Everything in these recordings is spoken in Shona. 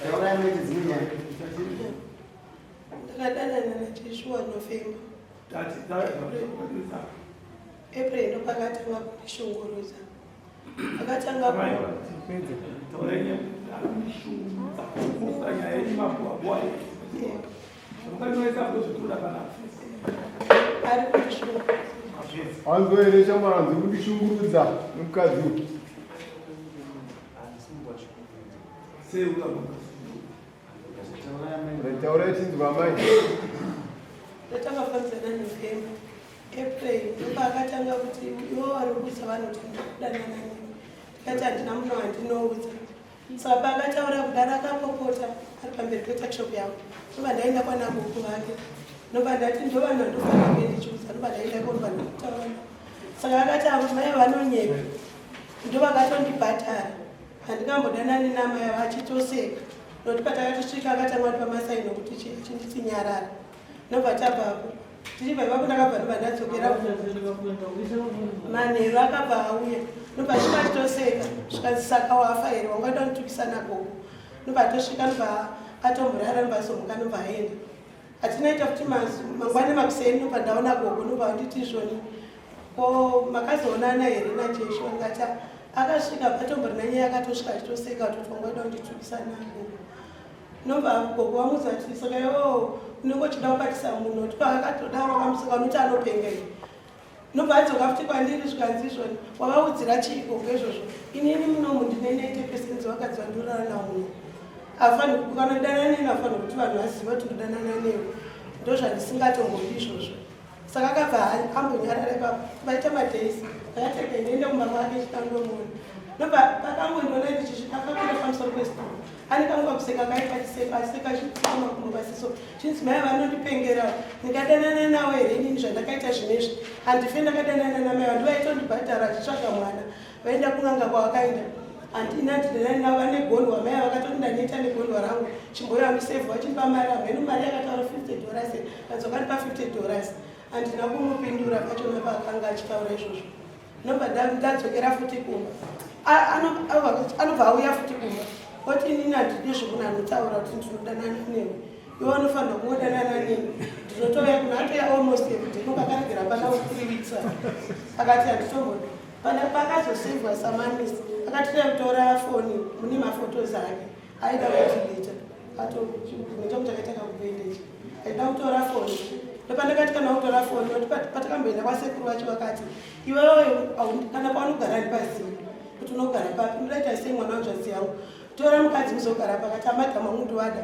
Taurai muite dzimwe nyaya. Ndakadanana naJeshua November. April ndopakatanga kundishungurudza. Akatanga ari kundishungurudza. Wanzwa here shamwari hanzi kundishungurudza nemukadzi uyu. Taurai tinzwa amai. Ndatanga kufambidzana November. April ndopaakatanga kuti iwo vari kuudza vanhu kuti ndikudanana newe. Ndikati handina munhu wandinoudza. Saka paakataura kudaro akapopota ari pamberi petuckshop yangu. Ndobva ndaenda kwana gogo vake. Ndobva ndati ndovanhu vandofanira kunge ndichiudza. Ndobva ndaenda iko ndobva ndakutaura navo. Saka akati avo mai vanonyepa. Ndovakatondibhadhara. Handingambodanani namai ava achitoseka. Nokuti patakatosvika akatanga kundipa masaini okuti achinditi nyarara. Ndobva tabvapo. Tichibva ipapo ndakabva ndobva ndadzokera manheru akabva auya ndobva svika achitoseka zvikanzi saka wafa here wanga uda kunditukisa nagogo ndobva atosvika ndobva atomborara ndobva azomuka ndobva aenda hatinaita futi mangwana makuseni ndobva ndaona gogo ndobva vanditi izvoni ko makazoonana here najeshu ndikati akasvika patomborina nyaya akatosvika achitoseka kutoti wanga uda kunditukisa nagogo Nobva gogo vamuudza kuti saka iwewo unenge uchida kubatisa munhu nokuti paakatodaro vamusaka unoti anopenga iwe. Nobva adzoka futi kwandiri zvikanzi izvoni wavaudzira chii gogo izvozvo inini munomu ndine 90 percent vakadzi vandorara navo muno afanirwi kana danana neni afanirwi kuti vanhu vazive kuti ndodanana newe ndozvandisingatombodi izvozvo. Saka akabva ambonyarara ipapo vaita madays ndakati rega ndiende kumba kwake chitandomuona ndobva pakangondiona ndichisvika akakwira pamusoro pesituru ane kanguva kuseka kaita achiseka achiseka achitsika makumbo pasiso chinzi mai vanondipengera ndingadanana nawo here inini zvandakaita zvinezvi handife ndakadanana namai vandu vaitondibhadhara achitsvaga mwana vaenda kun'anga kwavakaenda handina ndidanani navo vane gondwa mai vakatoti ndaneta negondwa rangu chimboyo andisevhu vachindipa mari hameno mari yakataura 50 dollars kadzoka ndipa 50 dollars handina kumupindura pachona paakanga achitaura izvozvo nobva ndadzokera futi kumba anobva auya futi kumba oti inini handidi zvemunhu anotaura kuti ndinodanana newe iwe unofanirwa kungodanana neni ndinotouya kuno atouya almost everyday nobakaregera pana 3 weeks akati handitombodi Pana pakazosevhwa samanisi akatira kutora foni mune mafotos ake aida kudilita atoita kuti akaita kakubendeji aida kutora foni ndopandakati kana kutora foni nokuti patakamboenda kwasekuru vacho vakati iwewe kana paunogara ndipazivi kuti unogara papi unodaita sei mwana wanzvadzi yangu tora mukadzi muzogara pakati amadhamu angu ndovada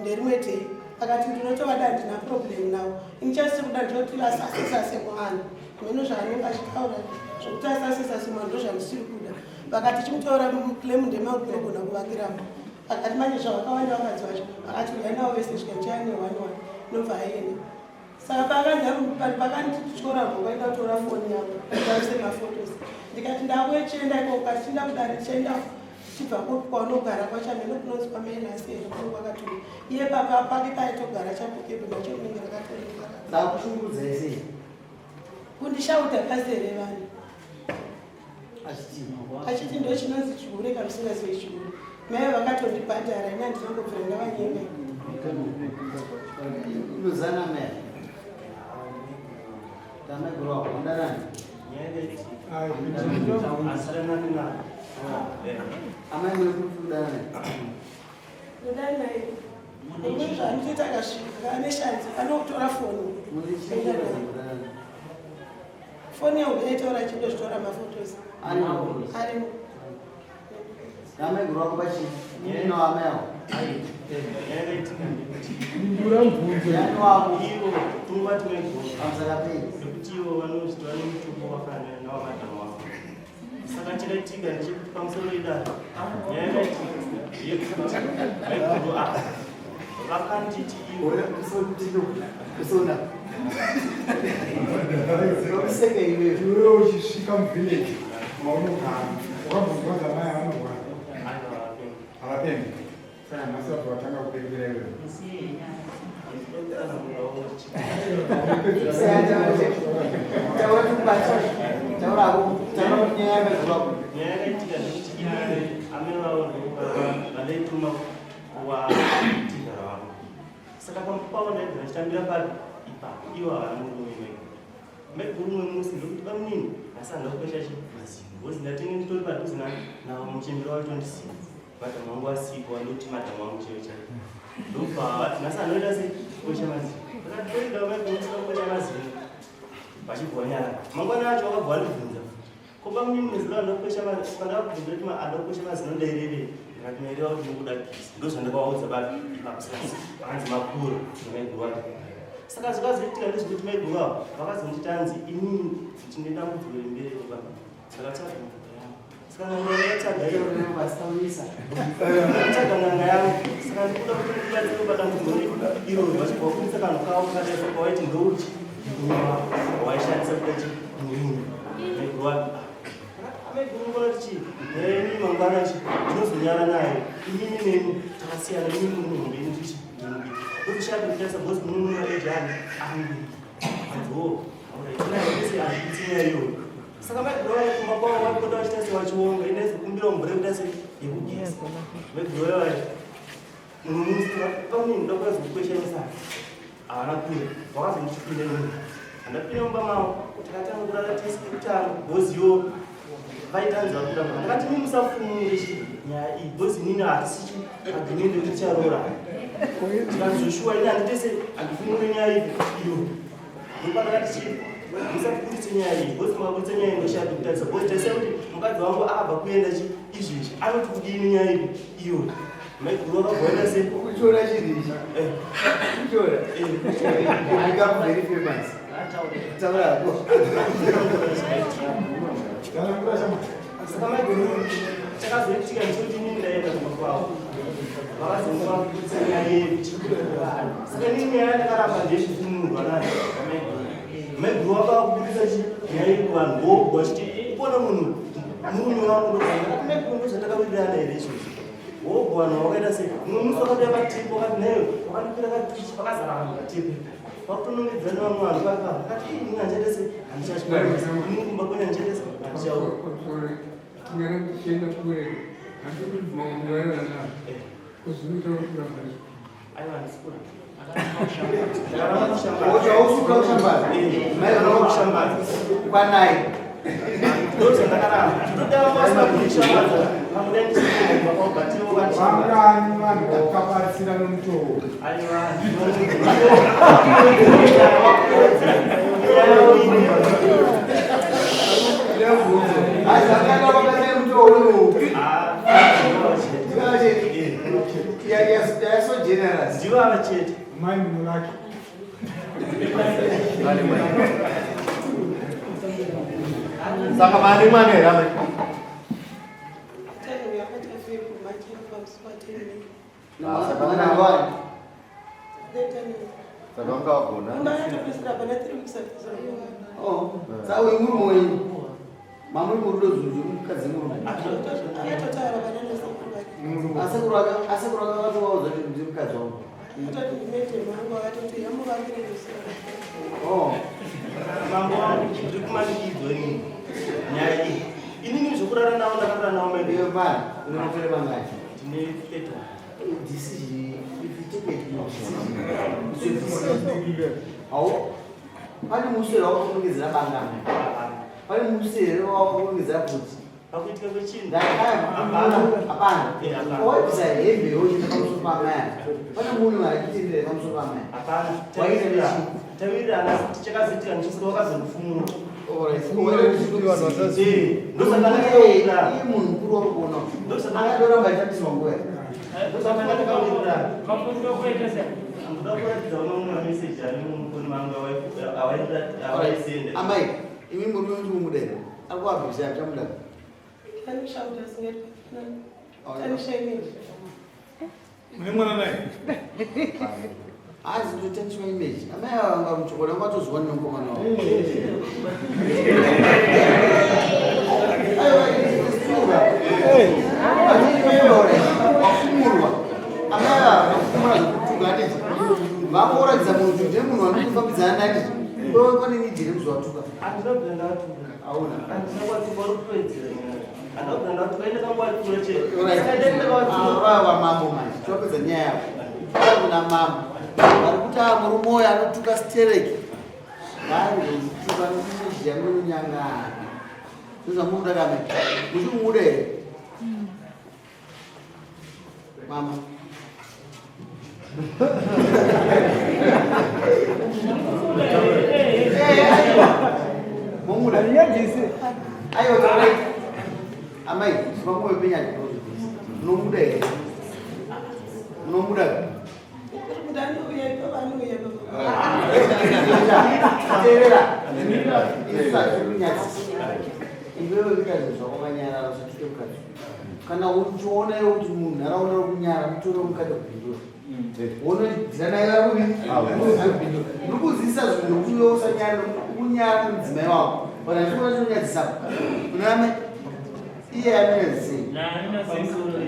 nderimwe day akati ndinotovada handina problem nawo ini chasiri kuda ndinoti asasesase mwana mheno zvaanenge achitaura zvokuti asasesase mwana ndozvandisiri kuda vakati chimutora claim ndemangu kunogona kuvakiramo akati manje zvavakawanda vakadzi vacho akati uya navo vese svika ndichaya neone one nobva aenda saka pakandityora rwoko aida kutora foni yangu ndaise mafotos ndikati ndakuechienda ikoko kasi chinda kudari ndichaenda tichibva kupi kwaunogara kwachameno kunonzi kwamainasi here kuno kwakatuma iye papa pake paitogara chapukepo nacho rinenge rakatoreka Ndakushungurudzai sei? Kundishauta pazere vanhu. Achiti ndo chinonzi chihure kana usingazive chihure. Mai vakatondibhadhara ini handina kubvira ndavanyenga. Unozana mai. Tamai guru wako undanani? Amai muri kudanana? Ndodai naye. Umwe zvaanotoita akasvika ane shanzi anotora foni. Foni yangu yaitora achindozvitora mafotos. Arimo. Amai guru wako pachi. No amai ako. Ndura mubvunzo. Yani wako. Ivo tungati maiguru. Pamusaka pei? Nekuti ivo vanozviti vane mutumbo wakafanana nawamadhamu wako. Saka chakaitika ndechekuti pamusoro idare nyaya yakaitika yekuti maiguru ava vakanditi ivo Iwewe uchisvika muvillage maunogara wakabvunzwa zamai vanorwara havapendi saka nhasi vabva vatanga kupembera iwewe. Taura taura nyaya yamaiguru ako. Nyaya yakaitika ndekuti inini amene vavo vandaituma kuvatizvara vangu. Saka pamba pavo ndaibva ndichitambira papi ipapo, ivo havana murume maiguru. Maiguru umwe musi ndokuti bamunini asi handina kukwesha chi mazino because ndatenge nditori padhuze navo muchembere wacho ndisipo. Madam wangu asipo andoti madam wangu chaivo chaivo. Ndobva vati nhasi anoita sei kukwesha mazino. Ndakati toida maiguru musina kukwesha mazino. Vachibva vanyarara. Mangwana acho vakabva vandibvunza. Ko bamunini nezuro andokwesha pandakabvunza kuti andokwesha mazino ndairevei. Ndikati maireva kuti mukuda kisi. Ndozvandakavaudza baba ipapo saka hanzi makuru nemaiguru ati. Saka zvakazoitika ndezvekuti maiguru avo vakazonditi hanzi inini ndine dambudziko rembereko baba. Ndakatsvaga n'anga yangu. Saka n'anga yandakatsvaga iyo ndakatsvaga n'anga yangu. Saka ndikuda kuti ndibatsire padambudziko iroro vachibva vaburitsa kanhu kavo kakadai kawaiti ndouchi waishandisa kuita chi murume. Maiguru ati maiguru munoona kuti chii? Ini mangwana chi ndinozonyara naye. Inini nemi takasiyana inini muri muhombe ini ndichi ndinobika. Ndozoshaya pekutarisa because murume age ani anobika. Hanzi oh, alright. Handisi nyaya iyoyo. Saka maiguru vaya kumba kwavo vaipota vachiita sevachiwonga ini ndaizokumbirawo mvura yekuita se yekugeza. Maiguru vaya vaya mumwe musi pamwe ndoda kuratidza kukwesha misana havana kuuya vakazondipinda inini handapinda mumba mavo takatanga kurara tese kekutanga bhoziyo vaitanzi vari kuda mwana ndakati mimi musafumure chi nyaya iyi bhozi inini hatisi chi agreement yekuti ticharoora tikanzi zvoshuwa ini handitese handifumure nyaya iyi iyo ndopandakati chi musaburitse nyaya iyi bhozi makaburitsa nyaya iyi ndoshaya pekutarisa bhozi tarisai kuti mukadzi wangu akabva kuenda chi izvezvi anoti kudini nyaya iyi iyo maiguru vakabva vaita sei Ukuchora chiri ichi. Ukuchora. You become very famous. Taura hako. Saka maiguru chakazoitika ndechekuti inini ndaenda kumba kwavo vakazondivaburitsa nyaya yedu saka inini nyaya yandakaramba ndeyekufunurwa nayo maiguru maiguru vaka vakuburitsa chi nyaya iyi kuvanhu vobwa vachiti upona munhu murume wangu ndokati maiguru ndozvatakawirirana here izvozvo wobwa vanhu vakaita sei mumwe musi wakatouya patepo wakati neyo wakandikwira katichi pakazara vanhu patepo wakutonongedza nevamwe vanhu papa akati ini handichaita sei handichachikwanisa ini kumba kwenyu handichaita sei handichauya aiwa handisi kuramba Uchausuka kushambadza. Mai vanoda kushambadza. Kwanai. Ndozvandakaramba. Ndinoda vanga vasina kundishambadza. Pamuda ndichikuomba kwabatiwo vandishambadza. Vangani vanhu vakabatsira nomutoo? Aiwa. Asi akanga vakataya mutoo uyu. You are so generous. Ndivo ava chete. Mai munolaki. Saka mane mwana here amai? Tani yakati febu machero pamusi wa 10 May. Saka mwana wani? Tani. Saka vanga vagona. Mumba yatopedzisira pana 3 weeks atizorova. Oh, saka uyu murume wenyu. Mamuri murudo zunzu mukadzi murume. Akatotaura pana nasekuru vake. Asekuru aka asekuru aka vatovaudza kuti ndiri mukadzi wangu. Akatoti ndimete mangu akatoti yamuvakire rusoro. Oh. Mambo wangu ndiri kumanikidzwa inini. Nyaya iyi. Inini zvokurara navo ndakarara navo mai. Iwe mwana, une makore mangani? Ndine 31. Decision, if you take a decision, it's your decision. Hau, pane musi here wakunongedzera bangana? Pane musi here wakunongedzera kuti? Pakuitika kwechinhu. Hapana. Hapana. Eh, hapana. Waibvisa hembe yochiita pamusoro paamai. Pane munhu achitendera pamusoro paamai. Hapana. Waita Tawirirana. nechi? Tawirirana asi chakazoitika ndechekuti wakazondifumura. Alright. Eh, ndosaka ndakawirirana. Iye munhu mukuru wari kuona. Ndosaka Akadoramba achitambiswa nguva here? ndosaka ndakawirirana. Ndoda kuratidza mamwe mameseji ari mufoni mangu awaisenda. Amai, imi murume kuti mumuda here? Ari kuabvisa achamuda. Tanisha kuti asingaiti. Tanisha image. Mune mwana naye? Hazi kutotaniswa image. Amai ava vanga muchokoda vangatozwa nemukomana wavo. Aiwa, it's true, bro. Wafumurwa. Amai ava vakufumura zvekutuka handiti? Vakuratidza munhu kuti ndiye munhu wandiri kufambidzana naye handiti? Kwane need here kuzovatuka? Handina kubvira ndavatuka. Auna. Handina kuvatuka, uri kutoedzera nyaya. Handina kubvira ndavatuka, ende kanguvatura chete. Alright. Saka ndai ndakavatuka. Vava mambo manje, topedza nyaya yako. Kuna mambo vari kuti a murume uyo anotuka stereki, vari kutuka nokumuzhiya munonyangana. Ndozvamunoda kame, muchikumuda here mama? Eh, aiwa. Momuda? Aiwa, taurai. Amai, vamuwe penyati, munomuda here? Munomuda? Uri kuti anouya ipapa, anouya ipapa. Teerera, isu hatiri kunyadzisa iwewe. Kuita zvinhu zvako wakanyarara, usatuke mukadzi. Kana uchiona iwe kuti munharaunda uri kunyara, mutore mukadzi kupindura, wonodzira naye vakuvi kupindura. Ndiri kuzivisa zvinhu nokuti iwe usanyara kunyara mudzimai wako. Kana chikuona chinonyadzisa kuna amai, iye anonyadzisei? Pamusoro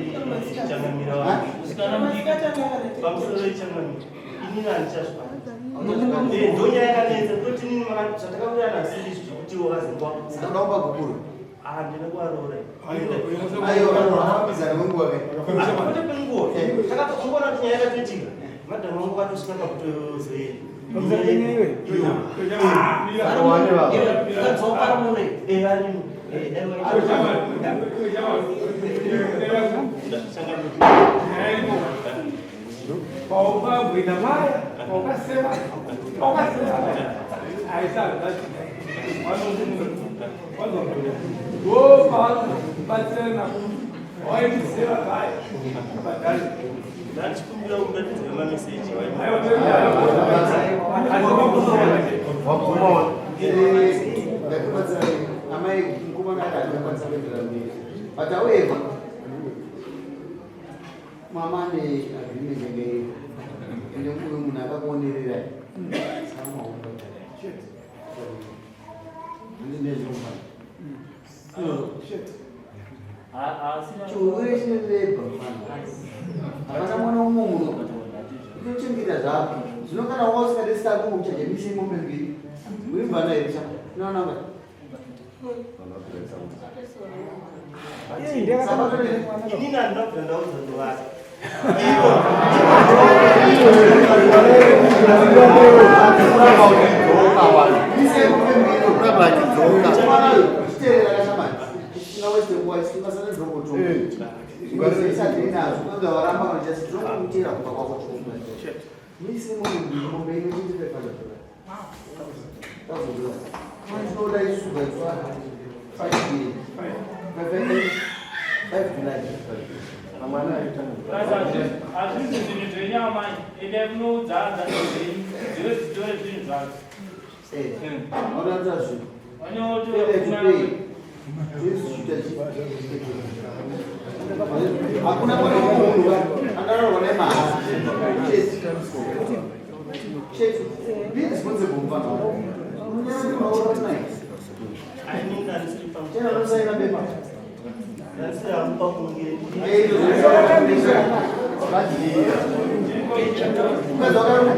ichangamira wangu. Masikati anenge. Pamusoro ichangamira. Inini handichazvikwanisa. Ndonyaya yakanetsa kutoti inini zvatakawirirana hasiri izvo zvekuti iwo vazengwa. Saka uda kupa gupuro? Handina kuvaroora. Aiwa, vanofambidzana wenguva ve. Kwete kwenguva. Takatoongona kuti nyaya yakatoitika. Madhamu vangu vatosvika pakutozoenda. Vawane vavo. Arimo. Changamira. Paukabwina maya, paukasema, paukasema aisaati ndo paanobatsirana waindiseva paya badhari. Ndachikumbira kuratidza mameseji. Ndakabatsira amai, mukomana ati handakwanisa kuendera mberi, but however mama ane agreement yanga iripo, ende uyu munhu akakuonererai, saka maumubhadhara. Handinezvomufana chihure chinerebha mufana. Hapana mwana umwe muno inochengeta zvako. Zvino kana wanga usingade sitako, uchaja mise mombe mbiri uri mvana here cha unaonanga. Inini handina kubvira ndaudza ndovata. Mise mombe mbiri uramba achidzoka chiteerera kashamani chinaweste nguva chisingasana dzokotonga isati inazvo kwanza waramba kana chasi tinongomutera kumba kwako chomba. Mise mombe mbiri, mombe ino $2500. Tinoda isu by 5 5 July. Hazvisi zvinhu zvenyama, ende munoudza zvenyu dzive dzitore zvinhu zvacho. Unoratidza zvinhu. Vanyotora. Hakuna mwana womunhu angararwa nemahara. Chete, be responsible, mufana. Unoona. Inini handisiri Tena unosaina bepa. Handisiri hangu pakunge. Mukadzi wakaruma.